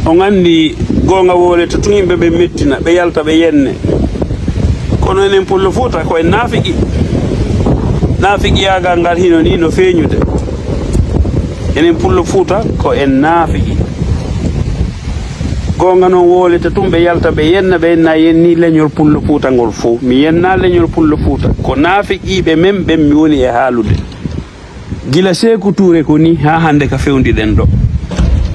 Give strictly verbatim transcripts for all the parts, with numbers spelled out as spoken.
On anndi goonga wowlete tun yimɓe ɓen mettina, ɓe yalta ɓe yenne. Kono enen Pullo Fuuta ko en naafiqi. Naafiqiyaagal ngal hino ni no feeñude. Enen Pullo Fuuta ko en naafiqi. Goonga non wowlete tun ɓe yalta ɓe yenna, ɓe yenna yenni leñol Pullo Fuuta ngol fow. Mi yenna leñol Pullo Fuuta. Ko naafiqiiɓe men ɓen mi woni e haalude. Gila Seeku Tuure ko ni haa hannde ka fewndi ɗen ɗo.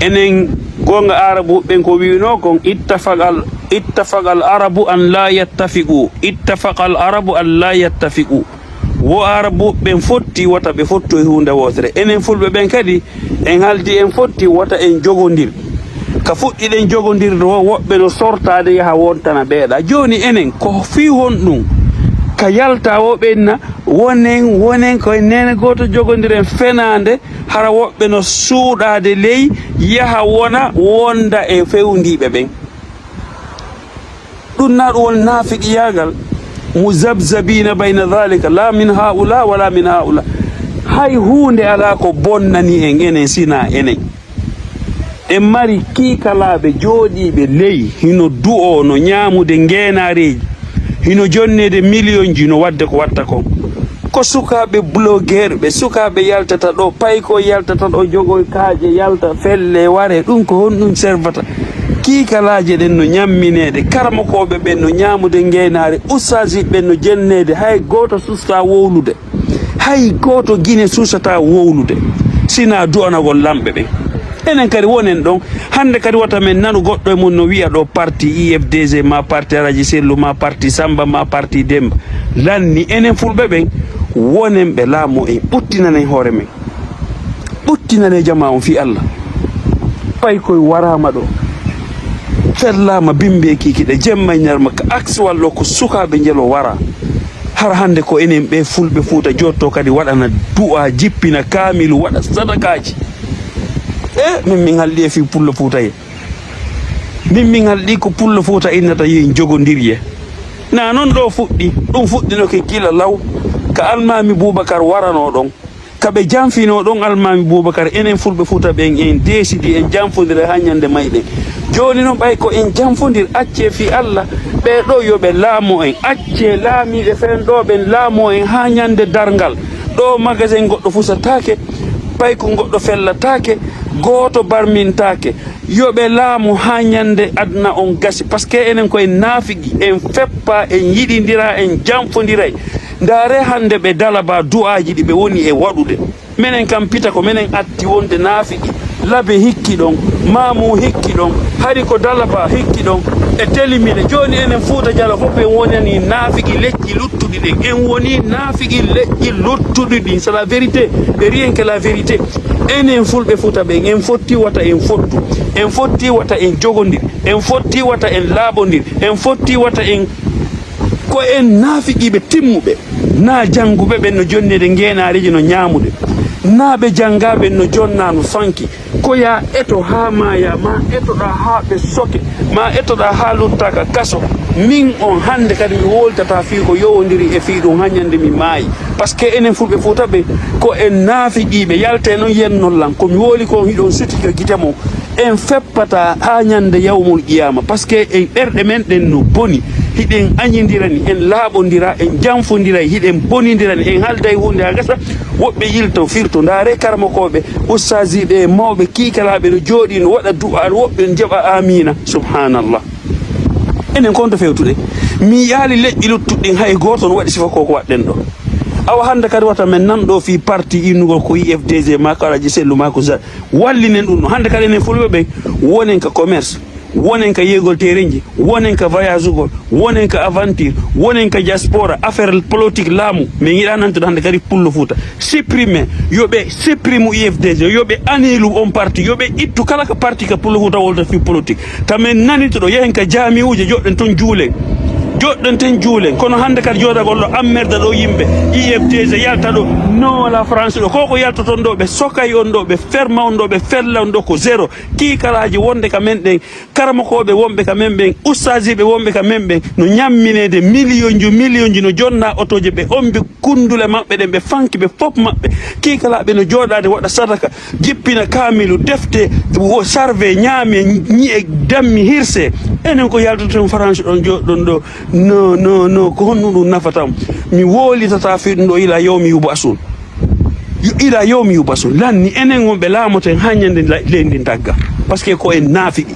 Enen goonga Aarabu ɓen ko wi'unoo kon ittafaqal, ittafaqal Arabu an laa yattafiqu, ittafaqal Arabu an laa yattafiqu. Wo Aarabu ɓen fotti wota ɓe fotto e huunde wootere. Enen Fulɓe ɓen kadi en haldi en fotti wota en jogondir. Ka fuɗɗiɗen jogondirde o, woɓɓe no sortaade yaha wontana ɓeeɗa. Jooni enen, ko fii honɗun? Ka yalta o ɓenna, wonen, wonen ko en neene gooto jogondiren fenaande, hara woɓɓe no suuɗaade ley, yaha wona, wonda e fewndiiɓe ɓen. Ɗun na ɗun woni naafiqiyaagal, muzabzabiina bayna daalika, laa min haa'ulaa wa laa min haa'ulaa. Hay huunde alaa ko bonnani en enen sinaa enen. En mari kiikalaaɓe jooɗiiɓe ley, hino du'oo, no ñaamude ngeenaareeji, hino jonneede miliyonji, no waɗde ko waɗta kon. Ko sukaaɓe blogeerɓe, sukaaɓe yaltata ɗo, paykoy yaltata ɗo, jogoy kaaƴe, yalta, felle, ware, ɗun ko honɗun servata? Kiikalaaje ɗen no ñammineede, karamokooɓe ɓen no ñaamude ngeenaare, ustaasiiɓe ɓen no jenneede, hay gooto susta wowlude. Hay gooto Gine suusataa wowlude, sinaa du'anagol lamɓe ɓen. Enen kadi wonen ɗon. Hannde kadi wota men nanu goɗɗo e mon no wi'a ɗo parti I F D G, ma parti Alhaji Sellu, ma parti Samba, ma parti Demba. Lanni enen Fulɓe ɓen, wonen ɓe laamu en, ɓuttinanen hoore men. Ɓuttinanen jamaa on fii Allah. Paykoy waraama ɗo. Fellaama bimbe kiiki ɗe jemma e ñalma ka aksiwal ɗo ko sukaaɓe njelo wara. Hara hannde ko enen ɓe Fulɓe Fuuta jotto kadi waɗana du'a, jippina kaamilu, waɗa sadakaaji. E min, min halɗi e fii Pullo Fuuta ye. Min, min halɗi ko Pullo Fuuta innata yo en jogondir ye. Na non ɗo fuɗɗi, ɗun fuɗɗinoke gila law, ka Almaami Buubakar waranoo ɗon. Ka ɓe janfinoo ɗon Almaami Buubakar, enen Fulɓe Fuuta ɓen, en deesidi, en janfondira haa ñande mayɗen. Jooni non, ɓay ko en janfondir, accee fii Allah, ɓee ɗoo yo ɓe laamoo en, accee laamiiɓe fen ɗoo ɓen laamoo en haa ñande darngal. Ɗoo magasin goɗɗo fusataake, payko goɗɗo fellataake, gooto barmintaake. Yo ɓe laamu haa ñande aduna on gasi, parce que enen ko en naafiqi, en feppa, en yiɗindira, en janfondiray. Ndaare hannde ɓe Dalaba du'aaji ɗi ɓe woni e waɗude. Menen kam pita ko menen atti wonde naafiqi. Labe hikki ɗon, Maamu hikki ɗon, hari ko Dalaba hikki ɗon, e Telimine. Jooni enen Fuuta Jaloo fof en wonani naafiqi leƴƴi luttuɗi ɗin. En woni naafiqi leƴƴi luttuɗi ɗin. C'est la vérité et rien que la vérité. Enen Fulɓe Fuuta ɓen, en fotti wata en fottu. En fotti wata en jogondir. En fotti wata en laaɓondir. En fotti wata en Ko en naafiqiiɓe timmuɓe, naa jannguɓe ɓen no jonneede ngeenaareeji no ñaamude, naa ɓe janngaa ɓen no jonnaa no fanki. Ko yaa eto haa maayaa, maa etoɗaa haa ɓe soke, maa etoɗaa haa luttaa ka kaso. Min on hannde kadi mi wowlitataa fii ko yowondiri e fii ɗun haa ñande mi maayi. Parce que enen Fulɓe Fuuta ɓe, ko en naafiqiiɓe, yaltee non yennon lan. Ko mi wowli kon hiɗon suti ka gite mon. En feppataa haa ñande yawmul qiyaama, parce que en ɓerɗe men ɗen no boni, hiɗen añindirani, en laaɓondiraa, en janfondiray, hiɗen bonindirani, en haalday huunde haa gasa, woɓɓe yilto firto, ndaaree karamokooɓe, ustaasiiɓe e mawɓe kiikalaaɓe no jooɗii no waɗa du'aa, woɓɓe no jaɓa aamiina. Subhaanallah. Enen kon to fewtuɗen? Mi yi'aali leƴƴi luttuɗi ɗin, hay gooto no waɗi sifa ko ko waɗɗen ɗoo. Awa hannde kadi wata men nan ɗoo fii parti innugol ko I F D G maa ko Alhaji Sellu maa ko Za-, wallinen ɗun ɗon. Hannde kadi enen Fulɓe ɓen, wonen ka commerce, wonen ka yehgol terenji, wonen ka voyagugol, wonen ka aventure, wonen ka diaspora, affaire politique, laamu. Min yiɗaa nantude hannde kadi Pullo Fuuta. Supprimer, yo ɓe supprime U F D G, yo ɓe annule on parti, yo ɓe ittu kala ka parti ka Pullo Fuuta wowlata fii politique. Ka men nanito ɗoo, yahen ka jaami'uuje, joɗɗen ton juulen. Joɗɗen ten juulen, kono hannde kadi jooɗagol ɗo ammerda ɗo yimɓe, I F D G yalta ɗo, non la France ɗo, ko ko yaltoton ɗo, ɓe sokay on ɗo, ɓe ferma on ɗo, ɓe fella on ɗo ko zéro. Kiikalaaji wonde ka men ɗen, karamokooɓe wonɓe ka men ɓen, ustaasiiɓe wonɓe ka men ɓen, no ñammineede miliyonji, miliyonji, no jonna otooje, ɓe ombi kunndule maɓɓe ɗen, ɓe fanki, ɓe fof maɓɓe. Kiikalaaɓe no jooɗaade waɗa sadaka, jippina kaamilu, defte, wo sarve, ñaame, ñi'e, dammi, hirse. Enen ko yaltoton France ɗon, jooɗɗon ɗo. No, no, no, ko honɗum ɗum nafata mo? Mi wowlitataa fii ɗum ɗo ila yawmi yubasun. Yo ila yawmi yubasun. Lanni enen wonɓe laamoten haa ñande la-, leydi ndin dagga. Parce que ko en naafiqi.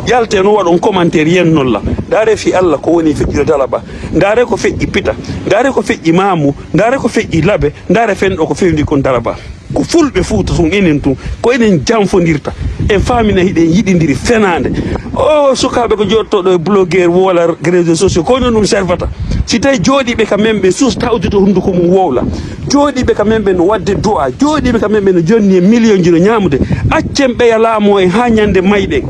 Yalte no waɗon commentaire yennolla. Ndaare fii Allah ko woni feƴƴude Dalaba. Ndaare ko feƴƴi Pita. Ndaare ko feƴƴi Maamu. Ndaare ko feƴƴi Labe. Ndaare fen ɗo ko fewndi kon Dalaba. Ko fulɓe Fuuta tun enen tun, ko enen janfondirta. En faamina hiɗen yiɗindiri fenaande. O sukaaɓe ko jooɗotoo ɗo e blogueur walla réseaux sociaux, ko non ɗum servata. Si tawi jooɗiiɓe ka men ɓe sus tawti to hunnduko mum wowla. Jooɗiiɓe ka men ɓe no waɗde du'a. Jooɗiiɓe ka men ɓe no jonni e million ji no ñaamude. Accen ɓeya laamoo en haa ñande mayɗen.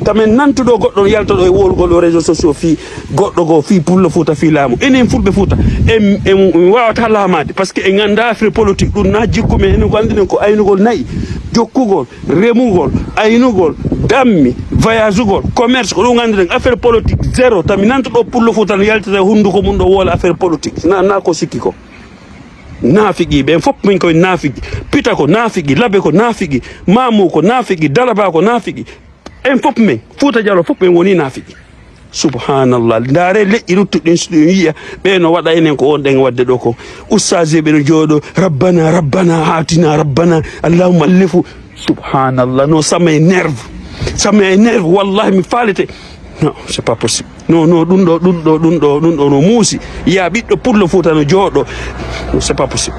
Ka men nantuɗo goɗɗo no yalta ɗo e wowlugol ɗo réseaux sociaux fii goɗɗo goo fii pullo Fuuta fii laamu. Enen fulɓe Fuuta, en, en, en waawata laamaade, parce que en anndaa affaire politique. Ɗum na jikku men, enen ko anndinen ko aynugol na'i, jokkugol, remugol, aynugol, dammi, voyagugol, commerce, ko ɗum anndinen. Affaire politique, zéro. Tami nanto ɗo pullo Fuuta no yaltata e hunnduko mum ɗo wowla affaire politique. Na, na ko sikki ko. Naafiqi, ɓen fof min koye naafiqi. Pita ko naafiqi, Labe ko naafiqi, Maamu ko naafiqi, Dalaba ko naafiqi. En fof men, Fuuta Jaloo fof men woni naafiqi. Subhanallah. Ndaare leƴƴi luttuɗi ɗin, so ɗum yiya, ɓe no waɗa enen ko on ɗen waɗde ɗo ko. Ustaaji ɓe no jooɗo, "Rabbana, Rabbana, atina, Rabbana, Allahumma allifu." Subhanallah. No, ça m'énerve. Ça m'énerve. Wallahi, mi faalete. Non, c'est pas possible. Non, non, ɗum ɗo, ɗum ɗo, ɗum ɗo, ɗum ɗo no muusi. Ya ɓiɗɗo pullo Fuuta no jooɗo. Non, c'est pas possible.